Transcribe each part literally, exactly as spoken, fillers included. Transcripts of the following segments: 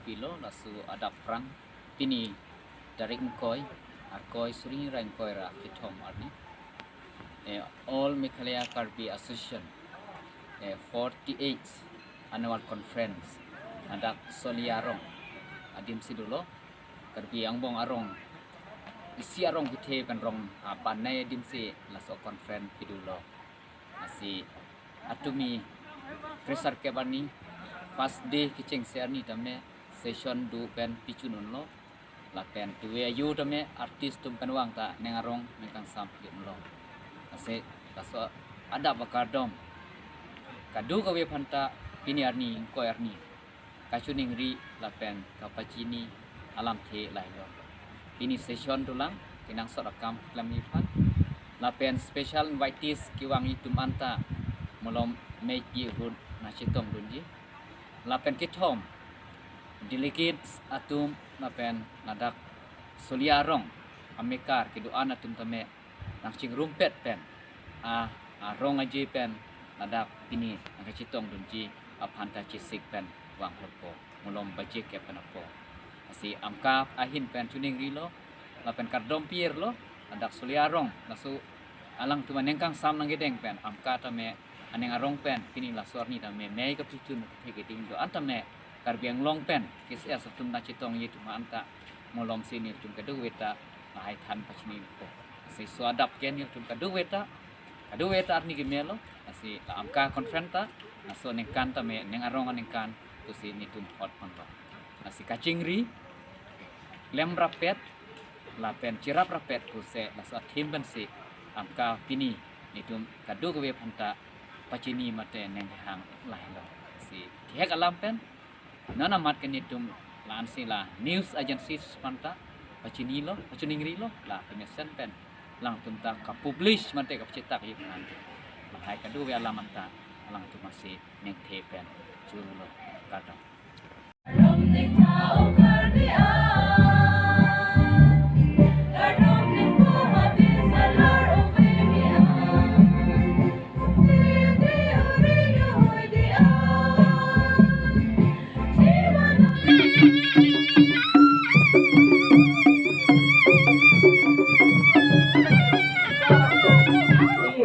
pilo, laso adap prang pini tarik ingkoi, Arkoi suri hini ra ingkoi ra kethom arni, eh, All Meghalaya Karbi Association, eh, forty-eighth Annual Conference, ladak Solia arong adim si dolo. Karbi angbong arong isi arong kethe pen rong aban nai adim si laso conference pidolo. Lasi atumi kresar kep arni, first day kechengsi arni tame session do pen pichun unlo. Lapen tuwe ayu tame artist atum pen vang ta ning arong ningkangsam pi unlo. Lasi laso adap akardom kadokave aphanta pini arni ingkoi arni kachiningri lapen kapachini alamthe lahelo. Pini session dolang, kenangsot akam keklemji aphan. Lapen special invitees kevangji atum anta malom mei ahut nangchetongdunji. Lapen kethom delegates atum lapen ladak Solia arong amekar kedo-an atum tame nangchingrumpet pen, a, arong aje pen ladak pini nangkachetongdunji aphanta chesik pen vangthupo, malom baje kep pen apo. Lasi Amka ahin pen chiningrilo, lapen kardom pirlo, ladak Solia arong, laso alangtum aningkangsam nangkedeng pen Amka tame aning arong pen pini laso arni tame mei kapichun kethe keding do-an tame Karbi Anglong pen K C S atum nangchetongji atum anta malom si nelitum kadokave ta lahai than pachinipo. Lasi laso adap ke nelitum kadokave ta, kadokave ta arni kemelo, lasi la Amka conference ta laso aningkan tame ning arong aningkan pusi nelitum hot ponlo. Lasi kachingri, klem rapet, lapen cherap rapet pusi laso a-theme pensi Amka pini nelitum kadokave aphanta pachini mate ning kehang lahelo. Lasi kehek alam pen non amat ke nelitum la-ansi la news agencies aphanta pachinilo, pachiningrilo, la kemesen pen alangtum ta kapublish mate kapachetakji aphan, lahai kadokave alam anta alangtum asi ningthe pen churlo. Kardom.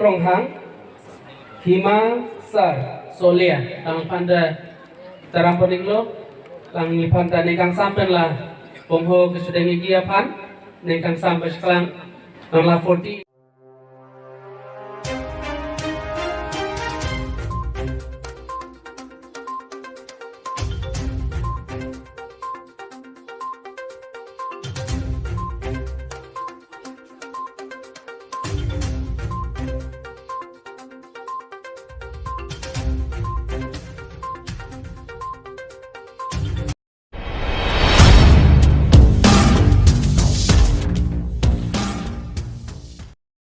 Ronghang, Hima Sar, Solia, tang panda taram poniklo, lang ni panda ningkangsam pen la pongho kesedengji aphan, ningkangsam pen seklang, nang la forty.